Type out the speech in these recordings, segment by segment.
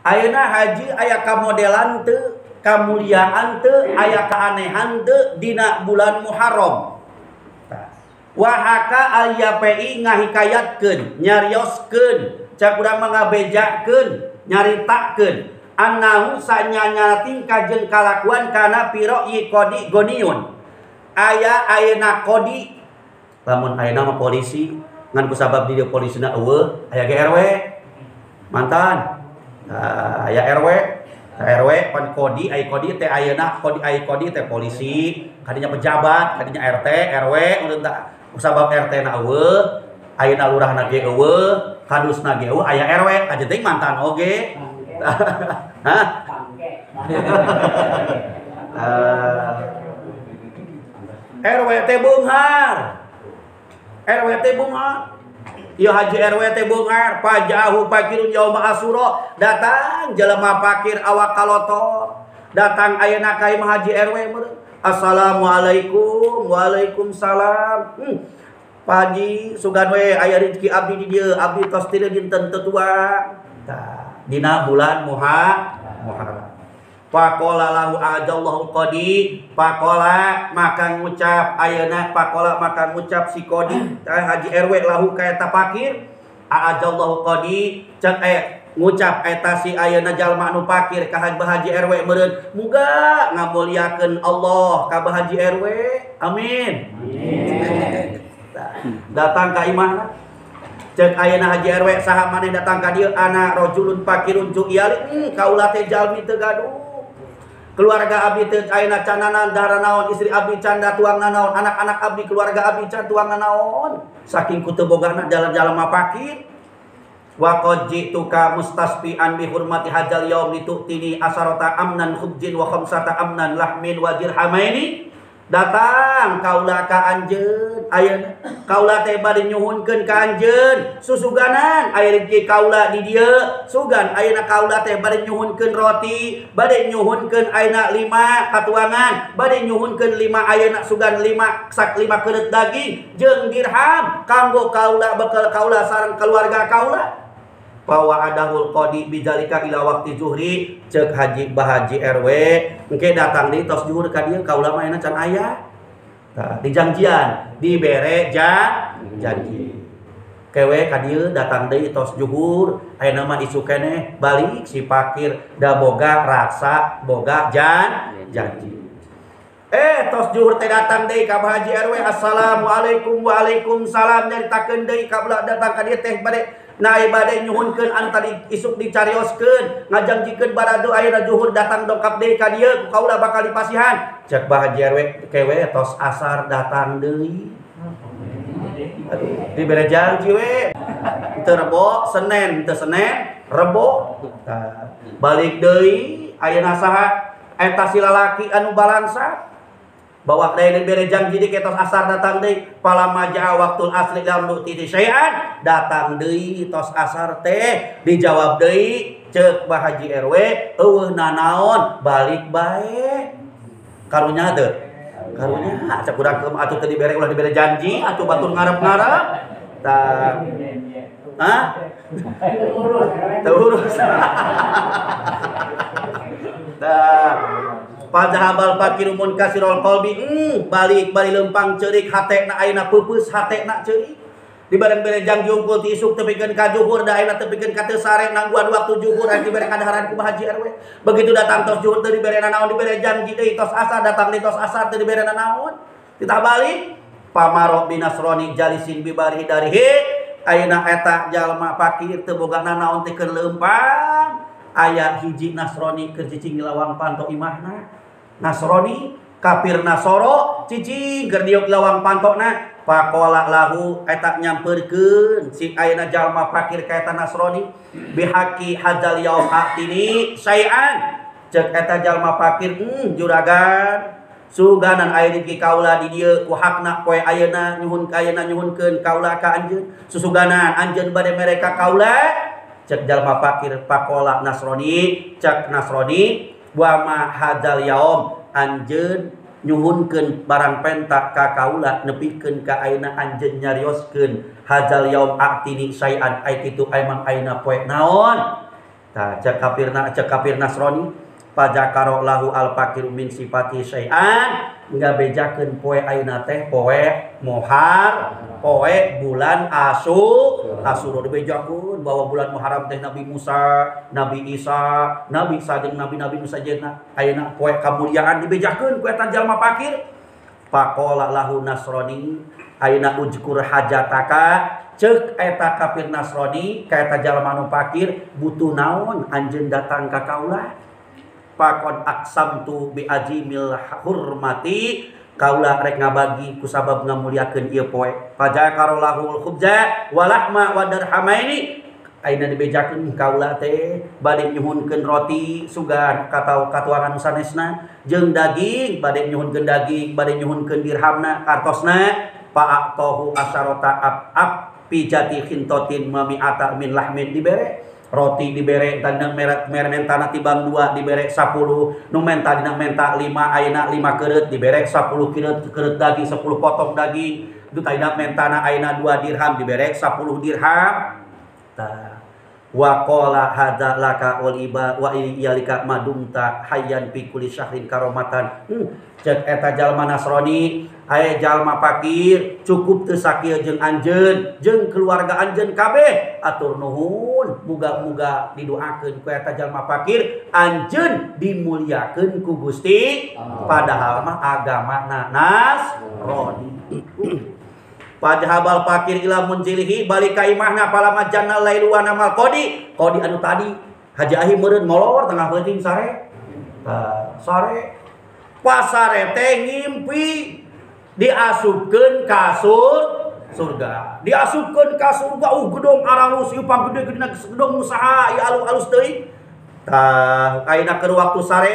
Ayeuna haji aya kamodelan teu, kamuliaan teu, aya kaanehan teu dina bulan Muharram. Wahaka al-Yafi'i ngahikayatkeun, nyarioskeun, cak urang mah ngabejakeun, nyaritakeun annahu sanyanya tingkah jeung kalakuan kana pira'yi qadi goniun. Aya ayeuna qadi, lamun ayeuna mah polisi, ngan kusabab di dieu polisina eueuh, aya ge RW. Mantan. Aya RW, RW pan kodi, ai kodi teh ayeuna kodi, ai kodi teh polisi, kadinya pejabat, kadinya RT, RW, urang tah sabab RT na eueuh, ayeuna lurahna ge eueuh, kadusna ge eueuh, aya RW, kajen teh mantan oge. Hah? RW teh beunghar. RW teh beunghar. Ieu haji RW teh beunghar, pajahu fakirun yauma asura, datang jelema fakir awak kalotor. Datang ayeuna ka imah haji RW meureun. Assalamualaikum, waalaikumsalam. Pak Haji, sugan we aya rezeki abdi di dieu, abdi tos teu dinten teu tuang. Tah, dina bulan Muharram. Faqala lahu ajallahu qadi, faqala maka ngucap ayeuna, faqala maka ngucap si qadi haji RW lahu ka eta fakir, ajallahu qadi cek ngucap eta si ayeuna jalma anu fakir ka haji RW meureun muga ngamuliakeun Allah ka haji RW, amin. Amin. Datang ka imahna cek ayeuna haji RW saha maneh datang ka dieu ana rajulun fakirun ju'iyali, kaula teh jalmi teu gaduh. Keluarga abdi teu ayeuna cananan dahar naon, istri abdi can tuang nanaon, anak-anak abdi keluarga abdi can tuang nanaon. Saking ku teu bogana jalan-jalan mah fakir. Wa qad ji'tuka mustasfi'an bi hurmati hadzal yaum litu'tini asarata amnan khubjin wa khamsata amnan lahmin wa dirhamaini. Datang kaula ka anjeun ayeuna kaula teh bade nyuhunkeun ka anjeun susuganan aya rezeki kaula di dieu sugan ayeuna kaula teh bade nyuhunkeun roti bade nyuhunkeun ayeuna 5 katuangan bade nyuhunkeun 5 ayeuna sugan 5 sak 5 keureut daging jeung dirham kanggo kaula bekal kaula sareng keluarga kaula. Fawa adahul qadi bidzalika ila waqti zuhri cek haji bahaji RW engke datang di tos zuhur ka dieu kaula mah ayeuna can aya. Tah dijanjian dibere janji kewe ka dieu datang deui tos zuhur ayeuna mah isuk keneh balik si fakir da boga rasa boga janji. Tos zuhur teh datang deui ka haji RW assalamualaikum waalaikumsalam nyaritakeun deui ka datang ka dieu teh bade nah bade nyuhunkeun anu tadi isuk dicarioskeun ngajanjikeun barado ayeuna zuhur datang dongkap deui ka dieu ku kaula bakal dipasihan cek bah haji RW kewe tos asar datang deui. Aduh dibere janji we teu Rebo Senen teu Senen Rebo tah balik deui ayeuna saha eta si lalaki anu balangsa bawa deui bere janji di tos asar datang deui palama jaa waktul asli lam nu'ti syai'an datang deui tos asar teh dijawab deui ceuk Bah Haji RW eueuh nanaon balik bae karunya teu karunya cek urang keum atuh teu dibere ulah dibere janji atuh batur ngarep-ngarep tah hah teu urus tah padahal fakir munkasirul qalbi balik bari lempang ceurik hatena ayeuna peupeus hatena ceurik di bareng bere janji unggul ti isuk tepikeun ka zuhur da ayeuna tepikeun ka teu sare nangguan waktu zuhur aya dibere kadaharan ku haji RW begitu datang tos zuhur teu dibere nanaon dibere janji deui tos asar datang deui tos asar teu dibere nanaon titah balik pamaro binasroni jalisin bibarihi darihi ayeuna eta jalma fakir teu boga nanaon teh keur leumpang aya hiji Nasrani keur cicing di lawang panto imahna Nasrani kafir Nasoro cicing keur diuk lawang pantona faqala lahu eta nyamperkeun si ayeuna jalma fakir ka eta Nasrani bihaqi hadzal yaum atini syai'an cek eta jalma fakir juragan suganan aya rezeki kaula di dieu ku hakna poe ayeuna nyuhun ka ayeuna nyuhunkeun kaula ka anjeun susuganan anjeun bade mere ka kaula cek jalma fakir faqala Nasrani cek Nasrani wa ma hadzal yaum anjeun nyuhunkeun barang penta ka kaula nepikeun ka ayeuna anjeun nyarioskeun hadzal yaum atini syai'an ai kitu emang ayeuna poe naon Tah cek kafir Nasrani pajakaro lahu al fakiru min sifati syai'an ngabejakeun poe ayeuna teh poe Muhar poe bulan Asyura dibejakeun bahwa bulan Muharram teh Nabi Musa, Nabi Isa, Nabi sajeng nabi-nabi nu sajenna ayeuna poe kamuliaan dibejakeun ku eta jalma fakir. Faqala lahu Nasrani ayeuna ujkur hajataka ceuk eta kafir Nasrani ka eta jalma nu fakir butuh naon anjeun datang ka kaula. Faqad aqsamtu bi ajimil hurmati kaula rek ngabagi kusabab ngamuliakeun ieu poe. Fajakarallahu khubza wa lahma wa dirhamaini ayeuna dibejakeun kaula teh bade nyuhunkeun roti sugan katuangan nu sanesna jeung daging bade nyuhunkeun daging bade nyuhunkeun dirhamna kartosna fa'atahu asyarata ab pijati khintotin mami'ata min lahmin dibere roti dibere tadina mentana tibang 2 dibere 10 nu menta dina menta 5 ayeuna 5 keureut dibere 10 keureut daging 10 potong daging du tadina mentana ayeuna 2 dirham dibere 10 dirham. Tah wa qala hadza laka wal iba wa iyalika madumta hayyan fi kulli syahrin karomatan. Cek eta jalma Nasrani aya jalma fakir cukup teu sakieu jeung anjeun jeung keluarga anjeun kabeh atur nuhun muga-muga didoakeun ku eta jalma fakir anjeun dimuliakeun ku Gusti padahal mah agamana Nasrani. Padahal fakir ila munzilihi balik ka imahna palama jannal lailu wa namal qadi qadi anu tadi Haji Ahi meureun molor tengah peuting sare. Sare pasare teh ngimpi diasupkeun ka surga diasupkeun ka surga gedong aralus ieu panggede-gedena gedong usaha ieu alus-alus teuing. Tah ayeuna keur waktu sare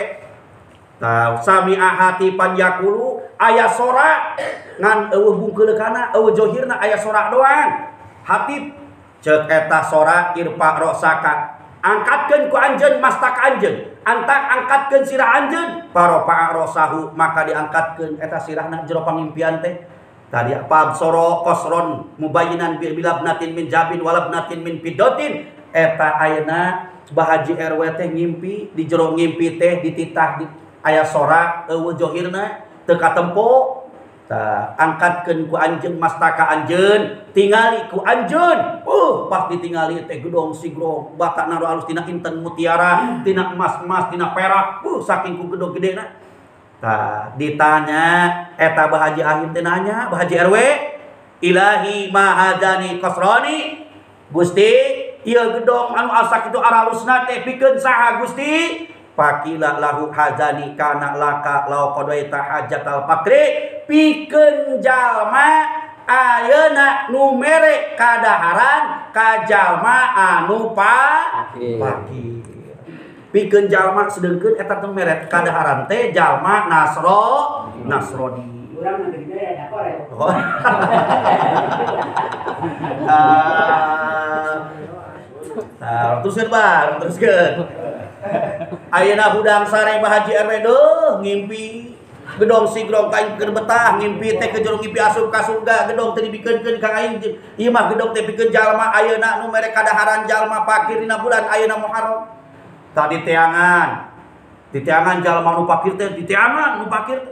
tah sami'a hati pan yakulu aya sora ngan eueuh bungkeuleukana eueuh johirna aya sora doang. Hatib ceuk eta sora irfa rosaka angkatkeun ku anjeun mastak anjeun antak angkatkeun sirah anjeun paropa'a rosahu maka diangkatkeun eta sirahna jero pangimpian teh tadi pabsoro qasron mubayyinan bilabnatin min jabin walabnatin min fidatin eta ayeuna Bah Haji RW teh ngimpi di jero ngimpi teh dititah di aya sora eueuh johirna teu katempo. Tah angkatkeun ku anjeun mastaka anjeun tingali ku anjeun pas ditingali teh gedong sigrong batana nu alus tina inten mutiara tina emas-emas tina perak saking ku gedong gedena. Tah ditanya eta Bah Haji Ahim teh nanya Bah Haji RW ilahi mahadani qasrani Gusti ieu gedong anu asak itu aralusna teh pikeun saha Gusti? Fakila lahu hazani kana laka law qadaita hajatal fakri pikeun jalma ayeuna nu mere kadaharan ka jalma anu fakir. Pikeun jalma sedengkeun eta teh mere kadaharan teh jalma Nasrani. Urang mah gede ada korek. Nah, teruskeun Bang, teruskeun. Ayeuna hudang sare Bah Haji RW deuh ngimpi gedong sigrong ka aing keur betah ngimpi teh ke jero ngimpi asup ka surga gedong teh dibikeunkeun ka aing ieu mah gedong teh pikeun jalma ayeuna nu mere kadaharan jalma fakir dina bulan ayeuna Muharram. Tadi teangan jalma nu fakir teh diteangan nu fakir teh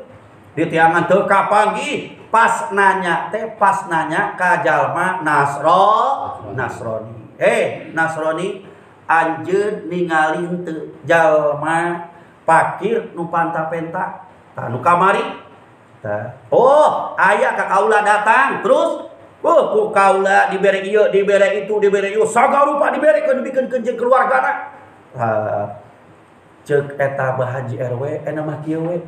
diteangan teu kapanggih pas nanya teh pas nanya ka jalma Nasrani. Nasrani anjeun ningali henteu jalma fakir nu panta-penta tah nu kamari tah oh aya ka kaula datang terus ku kaula dibere ieu dibere itu dibere ieu sagarupa diberekeun dibikeun jeung keluargana. Ceuk eta Bah Haji RW eta mah kieu we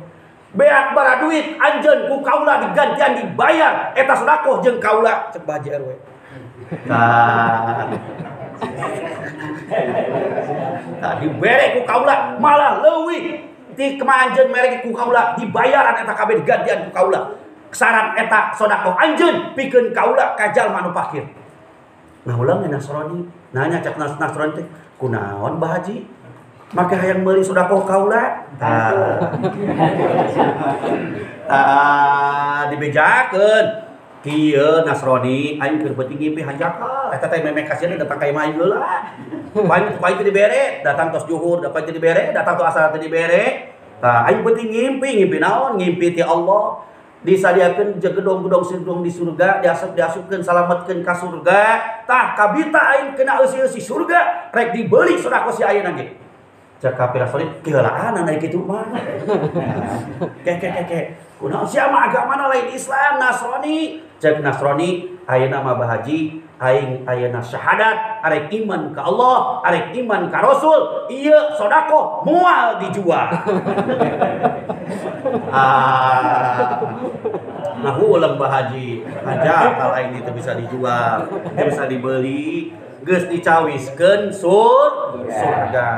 beak bara duit anjeun ku kaula digantian dibayar eta sedekah jeung kaula ceuk Bah Haji RW. Tah tah dibere ku kaula malah leuwih ti kema anjeun mere ku kaula dibayaran eta kabeh digantian ku kaula saran eta sedekah anjeun pikeun kaula ka jalma nu fakir. Nah ulang Nasrani nanya cek Nasrani teh kunaon Bah Haji make hayang meuli sedekah kaula. Tah tah dibejakeun kieu Nasrani aing keur peuting ngimpi hanjakal hanjakal eta teh memeh kasieun datang ka imah aing heula. Paing teu dibere, datang tos juhur, da paing teu dibere, datang tos asar teu dibere. Tah aing penting ngimpi, ngimpi naon? Ngimpi ti Allah. Disadiakeun gedong-gedong gedong di surga, diasup-diasupkeun salametkeun ka surga. Tah kabita aing kena eusi-eusi surga, rek dibeuli sedekah si ayeuna ge. Cek kafir solid, keheulaan naik kitu mah. Ke ke ke ke. Kunaon sia mah agamana lain Islam, Nasrani. Cek Nasrani ayeuna mah Bah Haji, aing ayeuna syahadat, arek iman ka Allah, arek iman ka Rasul, ieu sedekah moal dijual. Ah. Nah ulang Bah Haji, aja kalau aing itu bisa dijual, bisa dibeli, geus dicawiskeun surga.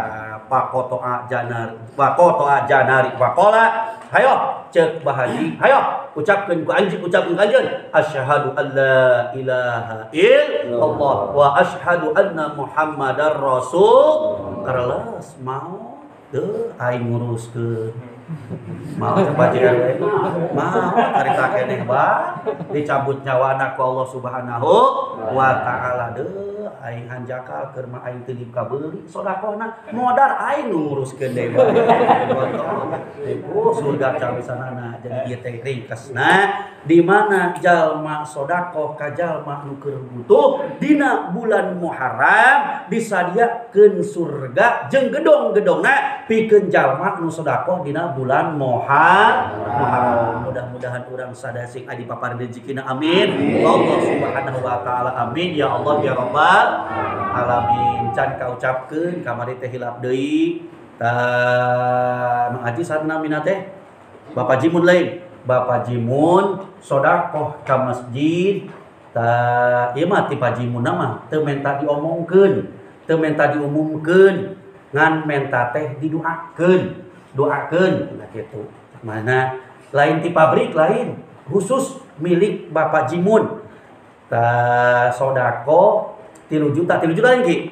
Pakotoa janar, pakotoa janari pakola. Hayo cek Bah Haji, hayo ucapkeun ku anjeun, ucapkeun ku anjeun, asyhadu alla ilaha illallah wa asyhadu anna Muhammadar rasul. Karles mau teu aing nguruskeun. Mau cek Bah Haji RW mau carita keneh bah dicabut nyawana ku Allah Subhanahu wa taala deui. Aing hanjakal keur mah aing teu dikabeuli sedekahna modar aing nu nguruskeun deui bae. Oh surga cawisanana jadi ieu teh ringkesna di mana jalma sedekah ka jalma nu keur butuh dina bulan Muharram disadiakeun surga jeung gedong-gedongna pikeun jalma nu sedekah dina bulan Muharram. Mudah-mudahan urang sadaya sing adi paparin rezekina amin. Allah Subhanahu wa taala amin ya Allah ya Rabbal alamin. Can kaucapkeun kamari teh hilap deui. Tah Mang Haji saha namina teh? Bapak Jimun lain. Bapak Jimun sedekah ka masjid. Tah ieu mah ti Pak Jimun mah teu menta diomongkeun, teu menta diumumkeun, ngan menta teh didoakeun. Doakeun nah kitu. Mana lain ti pabrik lain, khusus milik Bapak Jimun. Tah sedekah 3 juta, 3 juta lagi.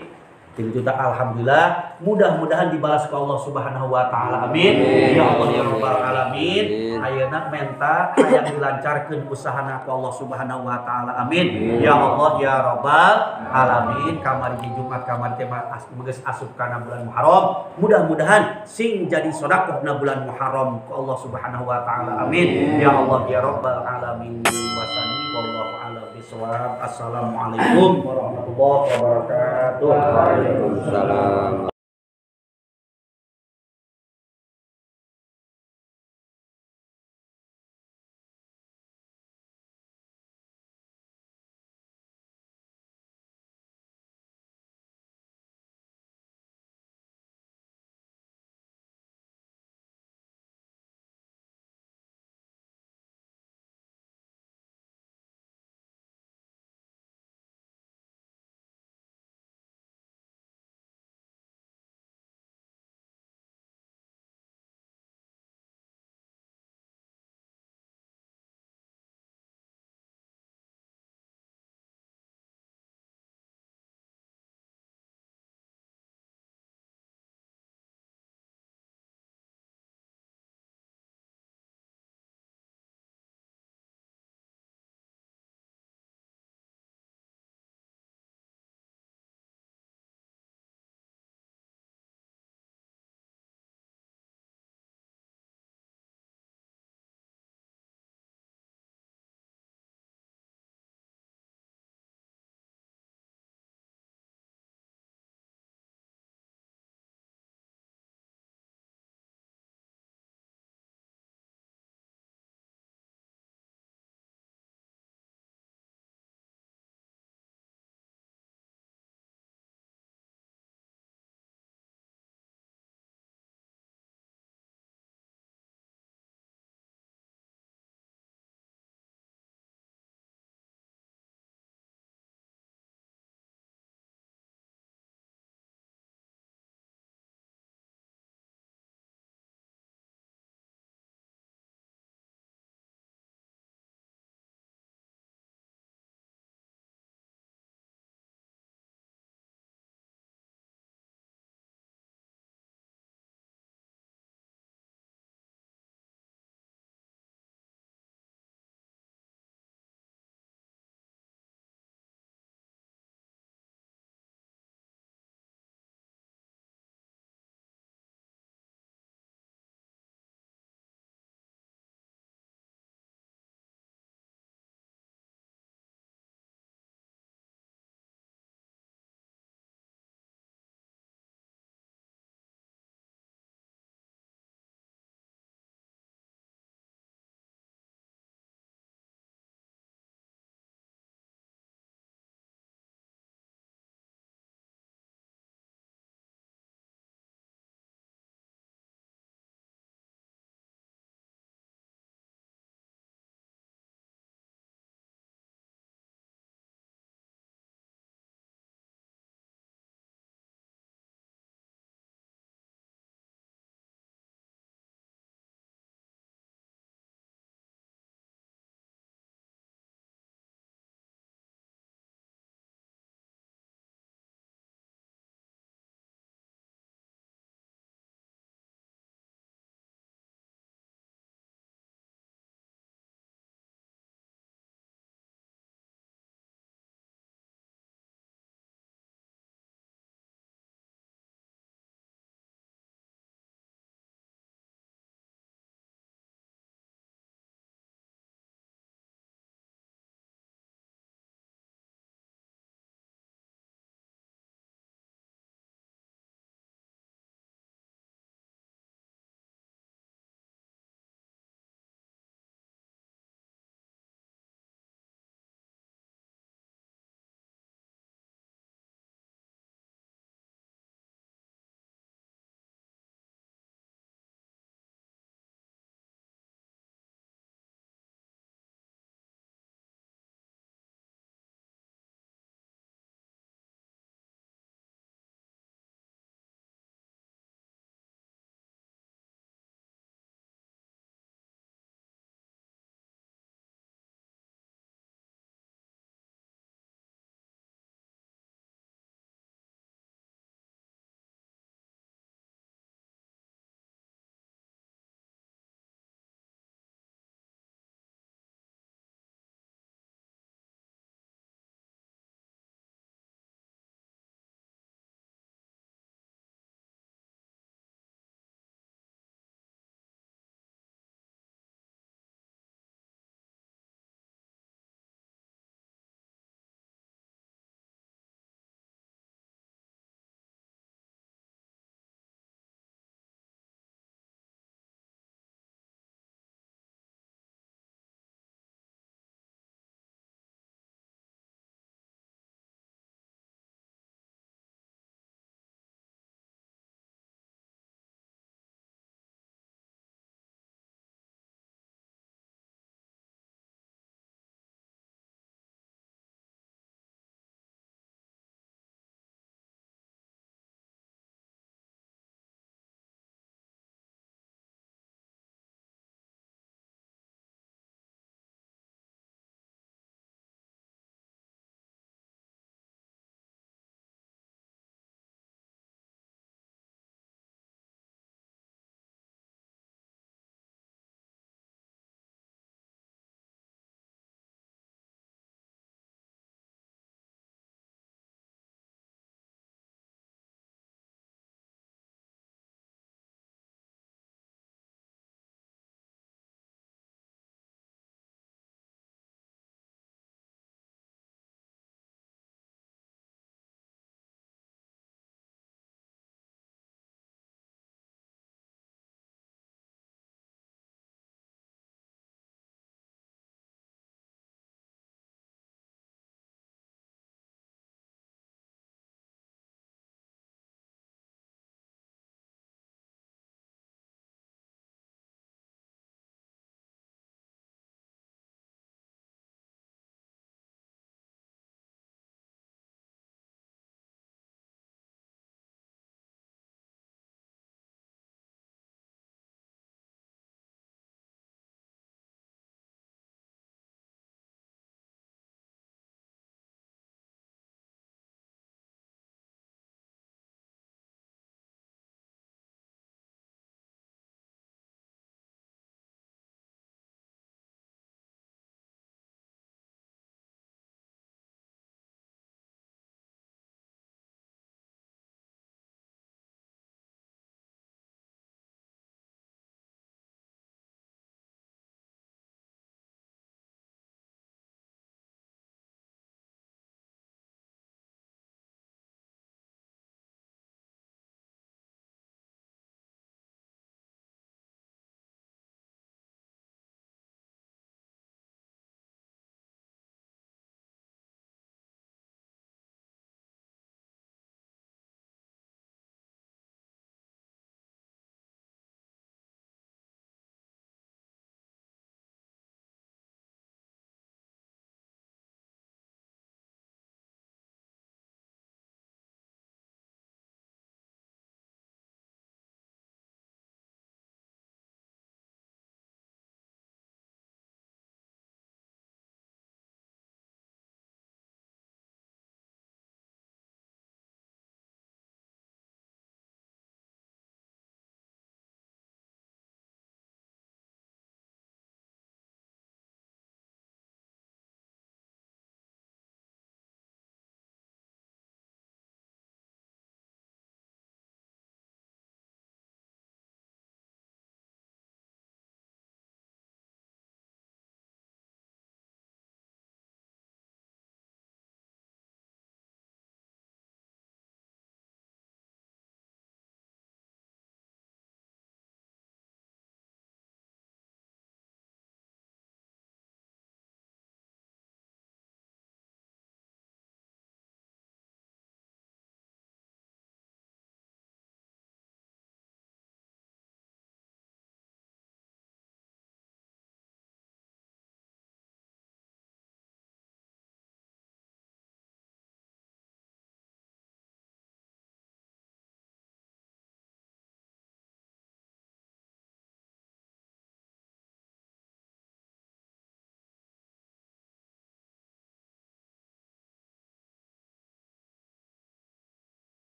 3 juta alhamdulillah, mudah-mudahan dibalas ke Allah Subhanahu wa taala. Amin. Ya Allah ya Rabbal alamin. Ayeuna menta hayang dilancarkeun usahana ku Allah Subhanahu wa taala. Amin. Ya Allah ya Rabbal alamin. Kamari Jumat kamari teh geus asup kana bulan Muharram. Mudah-mudahan sing jadi sedekahna bulan Muharram ku Allah Subhanahu wa taala. Amin. Ya Allah ya Rabbal alamin. Wasani wallahu a'lam bishawab. Assalamualaikum warahmatullahi wabarakatuh. Waalaikumsalam.